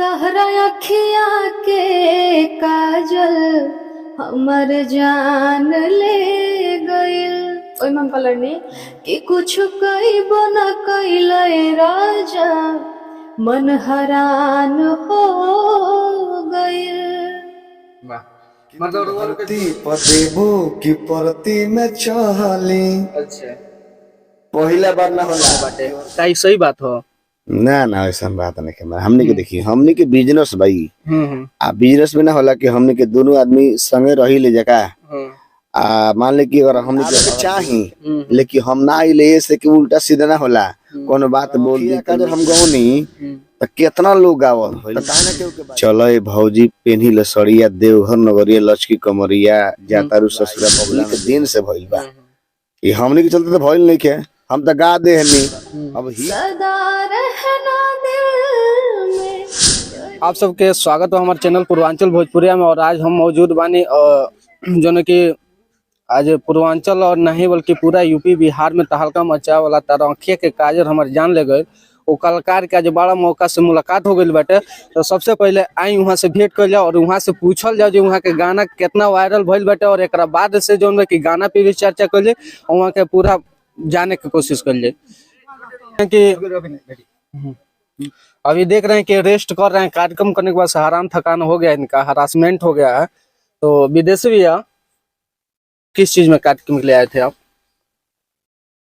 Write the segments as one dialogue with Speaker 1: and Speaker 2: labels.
Speaker 1: तहरा अखिया के काजल हमर जान ले गइल। ओहिमे हम कहलनी कि कुछ कइबो न कइले राजा, मन हरान हो गइल।
Speaker 2: वाह, मतलब रउआ लोग के
Speaker 3: धरती पर देबो की परती में चली।
Speaker 2: अच्छा,
Speaker 3: पहिला बार ना होला।
Speaker 2: बाटे का ई सही बात हो?
Speaker 4: ना ना, ऐसा बात नहीं है। हमने के देखी, हमने के बिजनेस भाई।
Speaker 2: हम्म
Speaker 4: आ बिजनेस में ना होला कि हमने के दोनों आदमी संगे रही ले जका। आ मान ले कि अगर हमने के चाही, लेकिन हम ना आइले से कि उल्टा सीधा ना होला, कोनो बात बोल दी अगर हम गौनी त केतना लोग गावल। चलो ए भौजी पेन्ही ल सड़िया, देवघर नगरिया लचकी कमरिया, जातारू ससुरा बबला के दिन से भइल बा। ये हमने के चलते तो भइल नहीं के, हम त गा दे हनी अब ही।
Speaker 1: सदा रहना दिल में।
Speaker 2: आप सबके स्वागत हो हमारे चैनल पूर्वांचल भोजपुरिया में। और आज हम मौजूद बानी जो कि आज पूर्वांचल और नहीं बल्कि पूरा यूपी बिहार में तहलका मचा वाला तारंखिया के काजर हमारे जान ले गए वो कलाकार के आज बड़ा मौका से मुलाकात हो गई बाटे। तो सबसे पहले आई वहाँ से भेंट कर जाओ और वहाँ से पूछल जाओ जो वहाँ के गाना कितना वायरल भइल बाटे और एक बाद से जो कि गाना पे भी चर्चा कर जाए और वहाँ के पूरा जाने के कोशिश कर जाए कि अभी देख रहे हैं कि रेस्ट कर रहे हैं। कार्यक्रम करने के बाद हराम थकान हो गया, इनका हरासमेंट हो गया है। तो विदेशी भैया, किस चीज में कार्यक्रम के लिए आए थे आप?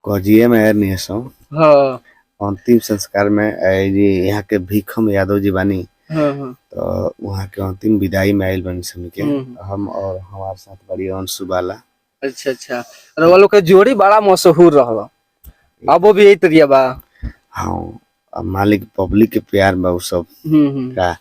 Speaker 4: कजिए में नहीं है सो।
Speaker 2: हाँ।
Speaker 4: अंतिम संस्कार में आए जी, यहाँ के भीखम यादव जी बानी।
Speaker 2: हाँ हाँ
Speaker 4: तो वहाँ के अंतिम विदाई में आयल बनी सब के। हम और हमारे साथ बड़ी अंशु बाला।
Speaker 2: अच्छा अच्छा, रउआ लोग के जोड़ी बड़ा मशहूर रहल, अब वो भी यही तरिया बा?
Speaker 4: हाँ, अब मालिक पब्लिक के प्यार में वो सब
Speaker 2: हम्म
Speaker 4: का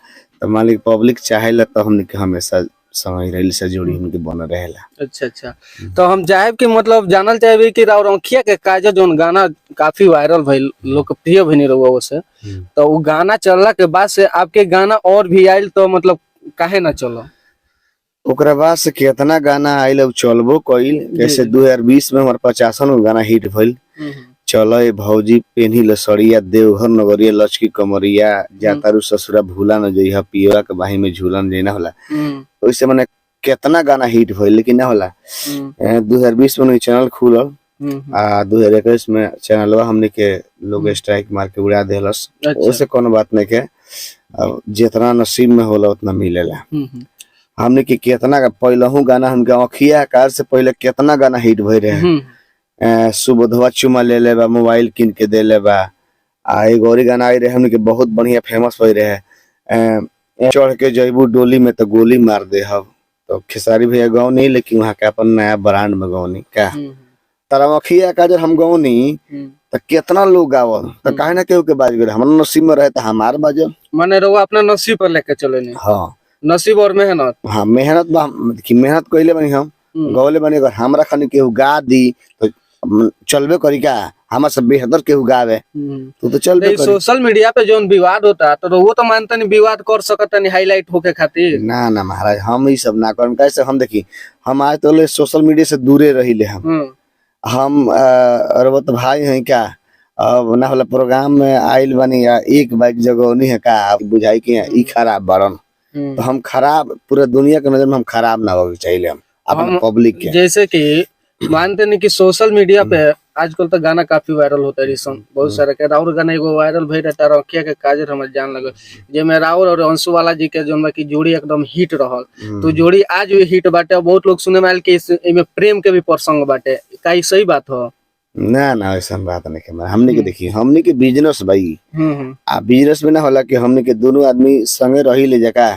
Speaker 4: तो मालिक पब्लिक चाहेला तो हमने के हमेशा समय रही से जोड़ी हमके बन रहेला।
Speaker 2: अच्छा अच्छा, तो हम जाहेब कि मतलब जानल चाहेबे कि राउर अंखिया के काजल जोन गाना काफी वायरल भइल, लोकप्रिय भइल रहुआ ओसे, तो वो गाना चलला के बाद से आपके गाना और भी आयल तो मतलब काहे ना चलो?
Speaker 4: ओकरा बाद से केतना गाना आयल, अब चलबो कइल। जैसे 2020 में हमार 50 गो गाना हिट भइल। चलो ए भौजी पेन्ही ल सड़िया, देवघर नगरिया लचकी कमरिया, जातारू ससुरा भूला न जइहा, पियवा के बाही में झूला न जइना होला। ओइसे माने केतना गाना हिट भइल, लेकिन ना होला। 2020 में चैनल खुलल आ 2021 में चैनलवा हमने के लोग स्ट्राइक मार के उड़ा देहलस। ओसे कोनो बात नहीं के, अब जितना नसीब में होला उतना मिलेला। हमने के केतना का पहलहू गाना हमके अखिया कार से पहले केतना गाना हिट भइल रहे। सुबोधवा चुमा ले ले बा, मोबाइल किन के दे ले बा। आ एगो और गाना आई रहे हमने के बहुत बढ़िया फेमस भइल रहे, चढ़ के जइबू डोली में तो गोली मार दे हब। तो खेसारी भैया गौनी, लेकिन वहाँ के अपन नया ब्रांड में गौनी का तारा अखिया का जब हम गौनी तो केतना लोग गावल, तो काहे ना केहू के बाज गए। हमरा नसीब में रहे तो हमार बाजल।
Speaker 2: माने रउआ अपना नसीब पर लेके चले नहीं?
Speaker 4: हाँ।
Speaker 2: नसीब और मेहनत।
Speaker 4: हाँ, मेहनत बा कि मेहनत कइले बानी हम, गौले बानी। अगर हमरा खानी केहू गा दी तो चलबे करी का, हमरा से बेहतर केहू गावे तो चलबे करी।
Speaker 2: सोशल मीडिया पे जोन विवाद होता तो वो तो मानता नहीं विवाद कर सकता नहीं हाईलाइट होके खातिर?
Speaker 4: ना ना महाराज, हम ई सब ना करम। कैसे हम देखी, हम आज तो ले सोशल मीडिया से दूरे रहिले हम। हम अरबत भाई हैं क्या, अब ना होला प्रोग्राम में आइल बानी या एक बाइक जगह है का बुझाई के ई खराब बारन। तो हम खराब पूरा दुनिया के नजर में हम खराब ना होके चाहिए हम अपन पब्लिक के।
Speaker 2: जैसे कि मानते नहीं कि सोशल मीडिया पे आजकल तो गाना काफी वायरल होता है, रिसम बहुत सारा के राउर गाना एगो वायरल भइल रहता रखिया के काजर हमर जान लगल, जेमे राउर और अंशु वाला जी के जोन बा की जोड़ी एकदम हिट रहल। तो जोड़ी आज भी हिट बाटे और बहुत लोग सुने में आयल कि एमे प्रेम के भी प्रसंग बाटे, का ई सही बात हो?
Speaker 4: ना ना, ऐसा बात नहीं है। हमने के देखी, हमने के बिजनेस भाई। आ बिजनेस में ना होला कि हमने के दोनों आदमी संगे रही ले जका।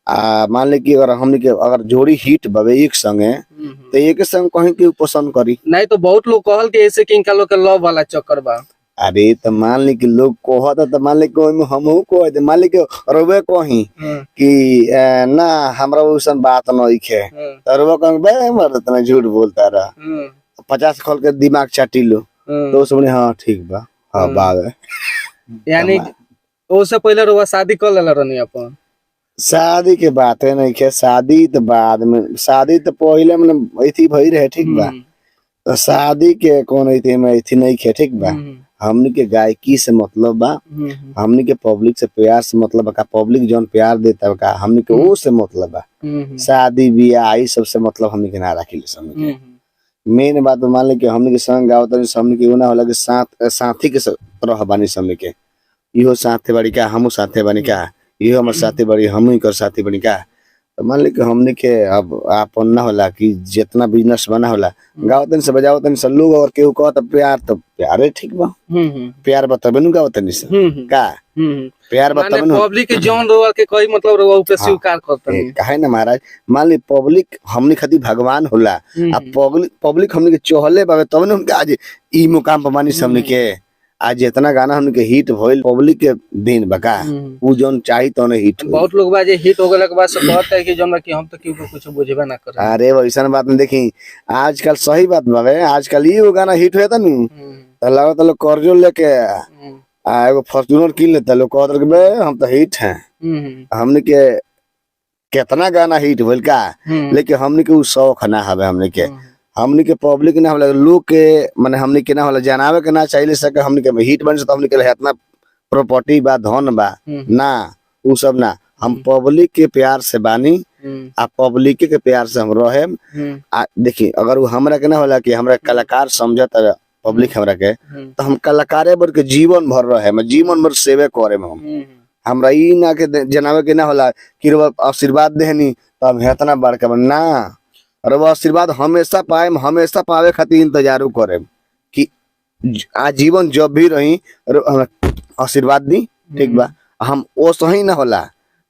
Speaker 4: आ मान ले कि अगर हमने के अगर जोड़ी हिट बवे एक संगे तो एक संग कहीं के पसंद करी।
Speaker 2: नहीं तो बहुत लोग कहल कि ऐसे कि इनका लोग के लव वाला चक्कर बा।
Speaker 4: अरे तो मान ली कि लोग कहता तो मान ली कि ओहिमे हमहू कहते, मान ली कि रोबे कही कि ना हमरा ओइसन बात नइखे, तो रोबे कहीं बे मर्द इतना झूठ बोलता रहा, 50 खोल के दिमाग चाटी लो। तो उसने हाँ ठीक बा, हाँ बावे।
Speaker 2: यानी उससे पहले रोवा शादी कर लेला रहनी अपन?
Speaker 4: शादी के बात है नहीं के, शादी तो बाद में, शादी तो पहले में अथी भई रहे, ठीक बा। तो शादी के कौन अथी में अथी नहीं खे, ठीक बा। हमनी के गायकी से मतलब बा, हमनी के पब्लिक से प्यार से मतलब बा, का पब्लिक जौन प्यार देता बा का हमनी के वो से मतलब बा। शादी बियाह ई सब से मतलब हमनी के ना राखी हमनी के। मेन बात मान ली कि हमनी के संग गावत तनी हमनी के ना होला कि साथ साथी के रह बानी हमनी के, इहो साथे बाड़ी का हमहू साथे बानी का, इहो हमर साथी बाड़ी हमहू इनकर साथी बानी का। तो मान ली कि हमनी के अब आपन ना होला कि जितना बिजनेस बना होला गावत तनी से बजावत तनी से लोग और केहू कहत प्यार तो प्यारे ठीक बा, प्यार बा तबे नु गावत तनी से का प्यार बा तबे
Speaker 2: माने
Speaker 4: नु।
Speaker 2: पब्लिक के जौन रोवा के कोई मतलब रोवा ऊपर
Speaker 4: हाँ।
Speaker 2: स्वीकार करता
Speaker 4: ए, काहे ना महाराज, मान ली पब्लिक हमनी खातिर भगवान होला, आ पब्लिक पब्लिक हमनी के चहले बावे तब ने उनके आज ई मुकाम पर मानी से हमनी के आज इतना गाना हमनी के हिट भइल पब्लिक के दिन बका उ जौन चाही तौने हिट होई।
Speaker 2: बहुत लोग बा जे हिट हो गेला के बाद से कहता है कि जौन बा कि हम तो केहू के कुछ बुझबे ना करे।
Speaker 4: अरे वैसन बात नहीं देखी आजकल सही बात बावे, आजकल ई वो गाना हिट होता नी तो लगत लोग कर्जो लेके आ एगो फॉर्च्यूनर किन लेता, लोग कहत रहे कि बे हम तो हिट हैं। हमनी के कितना गाना हिट भइल का, लेकिन हमनी के उ शौक ना हवे, हमनी के हमनी के पब्लिक ना होला लोग के माने हमनी के ना होला जनावे के ना चाहिए सके हमनी के हिट बन से तो हमनी के इतना प्रॉपर्टी बा धन बा ना उ सब ना, हम पब्लिक के प्यार से बानी आ पब्लिक के प्यार से हम रहे। आ देखी अगर वो हमरा के ना होला कि हमरा कलाकार समझत है पब्लिक हमरा के, तो हम कलाकारे भर के जीवन भर रहे मैं जीवन भर सेवे करे में हम हमरा ई ना के जनावे के ना होला कि रउआ आशीर्वाद देहनी तो हम इतना बड़का बन ना, रउआ आशीर्वाद हमेशा पाएम, हमेशा पावे खातिर इंतजारो करेम कि आजीवन जब भी रही हमरा आशीर्वाद दी ठीक बा, हम ओ सही ना होला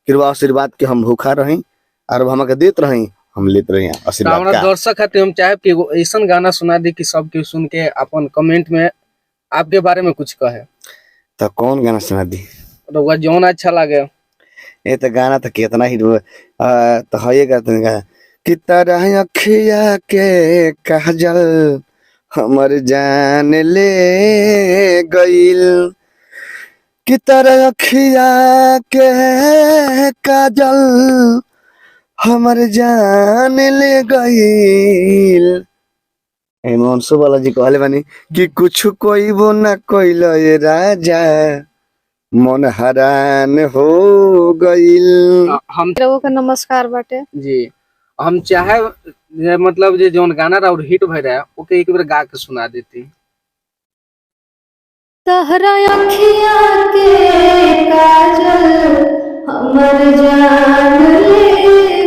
Speaker 4: कि रउआ आशीर्वाद के हम भूखा रही और हमरा के देत रही हम लेत रही
Speaker 2: तो
Speaker 4: आशीर्वाद
Speaker 2: हमरा
Speaker 4: का।
Speaker 2: दर्शक खातिर हम चाहे कि एगो ऐसन गाना सुना दी कि सब केहू सुन के अपन कमेंट में आपके बारे में कुछ कहे।
Speaker 4: तो कौन गाना सुना दी?
Speaker 2: रउआ जौन अच्छा लागे।
Speaker 4: ये तो गाना तो कितना हिट हुआ तो है गाते हैं कि तरह अखिया के काजल हमर जान ले गइल, कि तरह अखिया के काजल हमर जान ले गइल। हेमांशु वाला जी कहले बानी कि कुछ कोइबो ना कइल ए राजा मन हरान हो गइल।
Speaker 2: हम
Speaker 1: लोगों के नमस्कार बाटे
Speaker 2: जी हम चाहे जे मतलब जे जौन गाना और हिट भइल रहा ओके एक बेर गा के सुना देती।
Speaker 1: तहरा अखिया के काजल हमर जान ले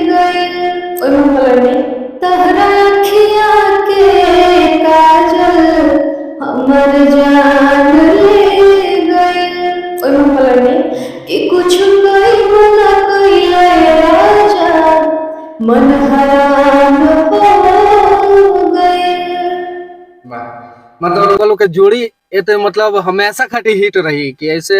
Speaker 1: गइल, तहरा अखिया के काजल हमर जान ले गइल, कि कुछ कइबो ना कइल राजा मन हरान हो गइल।
Speaker 2: मतलब लोग के जोड़ी ये तो मतलब हमेशा खातिर हिट रही कि ऐसे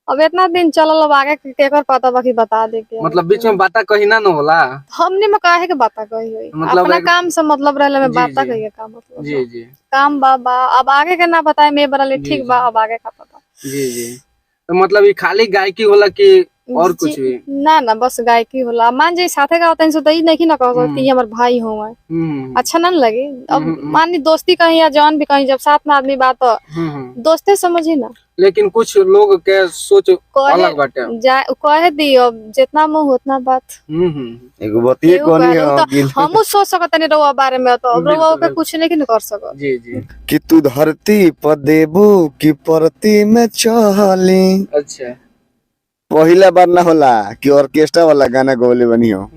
Speaker 1: अब इतना दिन चलल अब आगे के केकर पता बाकी बता दे के
Speaker 2: मतलब बीच में बाता कहीं ना न होला।
Speaker 1: हमने में काहे के बाता कही होई,
Speaker 2: मतलब
Speaker 1: अपना काम से मतलब रहले में
Speaker 2: जी,
Speaker 1: बाता
Speaker 2: जी।
Speaker 1: कही के का मतलब
Speaker 2: जी जी
Speaker 1: काम बा बा अब आगे के ना बताए मैं बरले
Speaker 2: जी,
Speaker 1: ठीक
Speaker 2: जी।
Speaker 1: बा अब आगे का पता।
Speaker 2: जी जी तो मतलब ये खाली गायकी होला कि और कुछ भी?
Speaker 1: ना ना बस गायकी होला, मान जाई साथे गावत हईं तो ई नहीं ना कह सकती हमर भाई होवे, अच्छा ना न लगे। अब मानी दोस्ती कहीं या जौन भी कहीं जब साथ में आदमी बात दोस्ते समझी ना,
Speaker 2: लेकिन कुछ लोग के सोच अलग बाटे
Speaker 1: जा कहे दी अब जितना मुंह उतना बात।
Speaker 4: एगो बतिए
Speaker 1: केहू
Speaker 4: कोनी
Speaker 1: कहे,
Speaker 4: हो
Speaker 1: तो हमहू सोच सकत नहीं रउआ बारे में, तो अब रउआ के कुछ नहीं कर सकत।
Speaker 2: जी जी
Speaker 3: कि तू धरती पर देबू कि परती में चली।
Speaker 2: अच्छा
Speaker 4: पहिला बार ना होला कि ऑर्केस्ट्रा वाला गाना गौले बनी हो,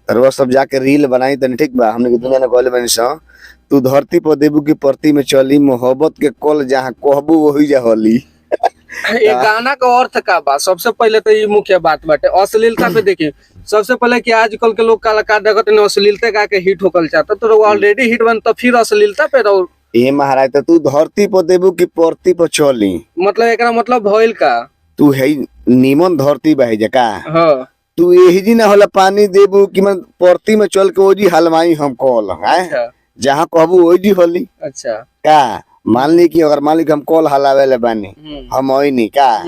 Speaker 4: रउआ सब जाके रील बनाई तनी ठीक बा, हमने के दुनिया ने गौले बनी सो तू धरती पर देबू कि परती में चली, मोहब्बत के कल जहाँ कहबू वही जा होली।
Speaker 2: ये गाना का अर्थ का बा? सबसे पहले तो ये मुख्य बात बाटे अश्लीलता पे। देखिए सबसे पहले कि आजकल के लोग कलाकार देखत ने अश्लीलता गा के हिट होकल चाहता, तो ऑलरेडी हिट बन तो फिर अश्लीलता पे रहो।
Speaker 4: ए महाराज तो तू धरती पर देबू कि परती पर चली,
Speaker 2: मतलब एकरा मतलब भइल का
Speaker 4: तू है नीमन धरती बहे जका,
Speaker 2: हाँ
Speaker 4: तू यही जी ना होला पानी देबू कि मन परती में चल के ओजी हलवाई हम कल हैं जहाँ कहबू ओजी जी होली।
Speaker 2: अच्छा
Speaker 4: का मान ली कि अगर मान ली कि हम कल हलावे ले बानी हम ओइनी का,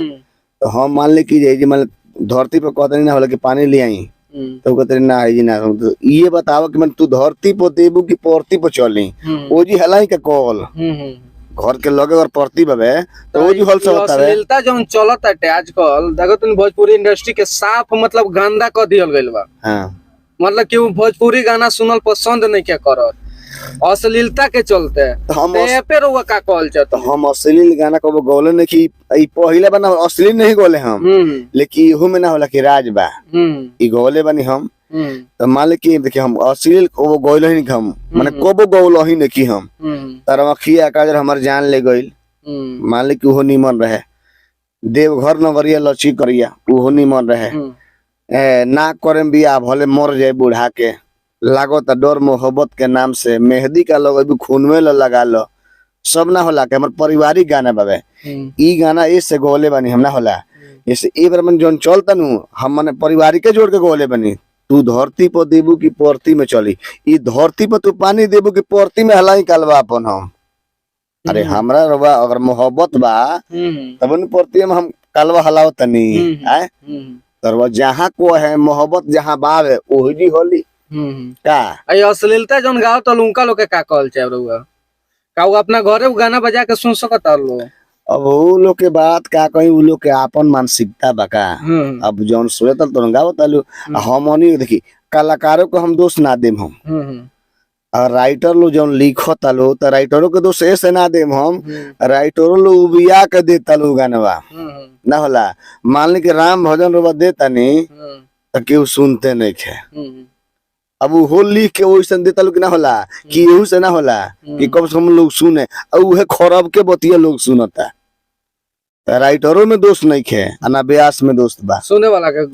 Speaker 4: तो हम मान ली कि जे मन धरती पर कहते ना होला कि पानी ले आई, तो कहते ना है जी ना, तो ये बताओ कि मन तू धरती पर देबू कि परती पर चली ओजी हलाई का कल, घर के लगे अगर परती बाबे तो वो जी हल से होता है।
Speaker 2: अश्लीलता जौन चलत ताटे आजकल देखो तुम भोजपुरी इंडस्ट्री के साफ मतलब गंदा कर दियल गइल बा।
Speaker 4: हाँ
Speaker 2: मतलब कि वो भोजपुरी गाना सुनल पसंद नहीं क्या करत अश्लीलता के चलते।
Speaker 4: तो हम
Speaker 2: ते पे रउआ का कहल चाहत?
Speaker 4: तो हम अश्लील गाना कबो गौले नहीं कि ई पहिले बना अश्लील नहीं गौले हम, लेकिन इहू में ना होला कि राज बा ई गौले बानी हम। तो मान ले कि देखिए हम अश्लील कबो गौले ही नहीं हम, माने कबो गौल ही नहीं कि हम तार अखिया काजर हमर जान ले गइल, मान ले कि उहो निमन रहे। देवघर नगरिया लची करिया उहो निमन रहे। ना करेम बियाह भले मर जाए बूढ़ा के, लागत डर मोहब्बत के नाम से मेहंदी का लोग अभी खून में लगा लो सब ना होला के हमर पारिवारिक गाना बाबे। ई गाना ऐसे गौले बानी हम ना होला, ऐसे ए बार मन जौन चलता नु हम माने पारिवारिक के जोड़ के गौले बानी। तू धरती पर देबू की परती में चली, ई धरती पर तू पानी देबू की परती में हलाई कालबा अपन हम। अरे हमरा रवा अगर मोहब्बत बा तब न परती में हम कालवा हलाओ तनी आए तरवा जहाँ को है मोहब्बत जहाँ बावे ओही जी होली का।
Speaker 2: अरे अश्लीलता जौन गाओ तो उनका लोग के का कहल चाहे रउआ? का वो अपना घरे वो गाना बजा के सुन सकता लोग?
Speaker 4: अब वो लोग के बात का कहीं उ लोग के आपन मानसिकता बका। अब जौन सोचतल तो गावत आलू हमनी देखी कलाकारों को हम दोष ना देम हम, और राइटर लोग जौन लिखत आलू तो राइटरों के दोष ऐसे ना देम हम, राइटरों लोग उबिया के देता लो गानवा ना होला। मान ली कि राम भजन रोबा देता नहीं तो केहू सुनते नहीं खे। अब वो लिख के वैसन देता लोग ना होला कि एहू से ना होला कि कम से कम लोग सुने, और उहे खराब के बतिया लोग सुनता। राइटरों में दोष नहीं खे ना ब्यास में दोस्त बा,
Speaker 2: सुने वाला के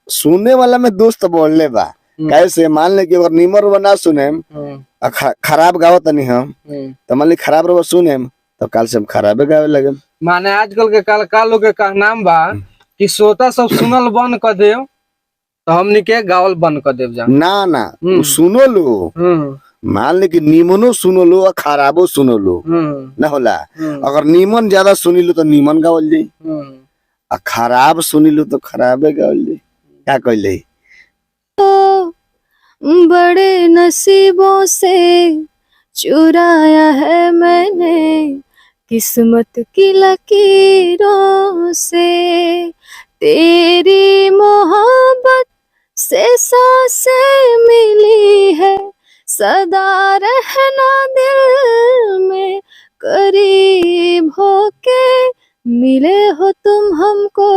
Speaker 4: सुने वाला में दोस्त बोलले बा। कैसे मान ले कि अगर निमर बना सुने खराब गावत नहीं हम तो मान ली खराब रवा सुने तो काल से हम खराबे गावे लगे।
Speaker 2: माने आजकल के कलाकार लोग के कहनाम बा कि श्रोता सब सुनल बंद कर देव तो हमनी के गावल बंद कर देव जा।
Speaker 4: ना ना सुनो लो, मान ले कि निमनो सुनो लो और खराबो सुनो लो ना होला। अगर नीमन ज्यादा सुनी लो तो नीमन गावल जाई, आ खराब सुनी लो तो खराबे गावल जाई। क्या कहले?
Speaker 1: बड़े नसीबों से चुराया है मैंने किस्मत की लकीरों से, तेरी मोहब्बत से सांसें मिली है, सदा रहना दिल में करीब होके, मिले हो तुम हमको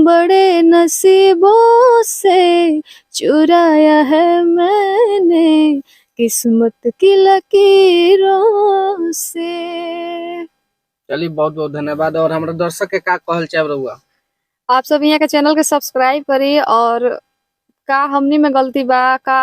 Speaker 1: बड़े नसीबों से, चुराया है मैंने किस्मत की लकीरों से।
Speaker 2: चलिए बहुत बहुत धन्यवाद। और हमारे दर्शक के का कहल चाहे रहुआ?
Speaker 1: आप सब यहाँ के चैनल के सब्सक्राइब करी और का हमनी में गलती बा का